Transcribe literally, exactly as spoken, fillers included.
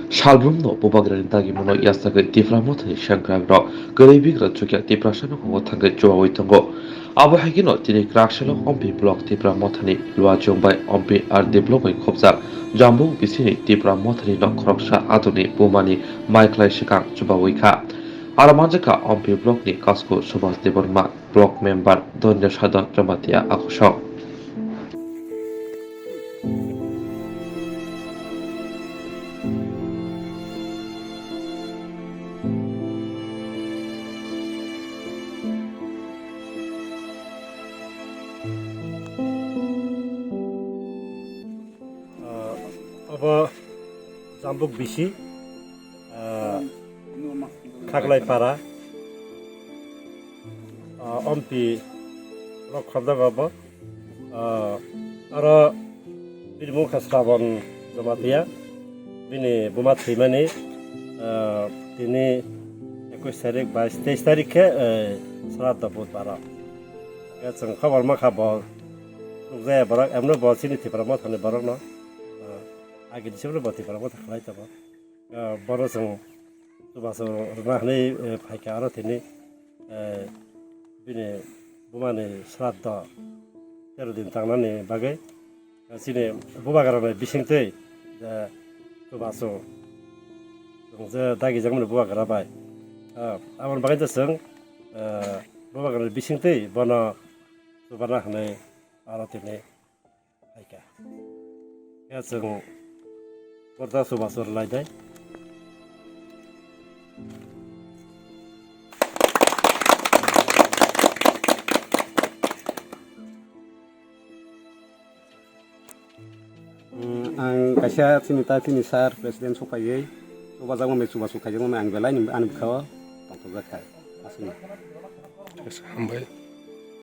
Salbrumno bubagrani dagimano yachagwi Tipra Mothani sengkrakrok kwrwi bigra chukya Tiprasa nukhungo thangwi chubawi tongo. Abo hai kheno tini Kraksalo Ompi Block Tipra Mothani Luachung bai Ompi R D Block bai khopjak Jambuk bisini Tipra Mothani nok khoroksa adoni bumani mai khlai swkang chubawi kha. Aro manjakha Ompi Block ni Kasku Subhas Debbarma, Block Member Dhanyo Sadhan Jamatia Akosong. Ah, obo Jambuk bisi, ah, Khaklai para, ah, Ompi rok khobjak obo. Ah, aro bini mung kha Srabon Jamatia, bini buma thwimani, ah, tini ekush tarik, bais, teis tarik khe, eh, sraddho budbar o. Khe chwng khobor mankha bo nukjaya borok, emno bo chini Tipra Mothani borokno, ah, agini simi bo Tipra Motha khlai tongo. Ah, bono chwng chubachu rwna hwnwi, eh, phaikha aro tini, eh, bini bumani sraddho tero din tangnani bagwi. Chini bubagrani bisingtwi, je chubachu chwng je dagijakmani bubagra bai. Ah, aboni bagwi chwng, eh, bubagrani bisingtwi bono chubarna hwnwi aro tini phaikha. Ya chwng porda chubachu rwlainai. Mm, ang kaisa chini ta chini sir president sokpaiwi chubajakmani chubachu khaijakmani ang belai ni ani bwkhao tongthokjak kha. Aswkno. Hambai.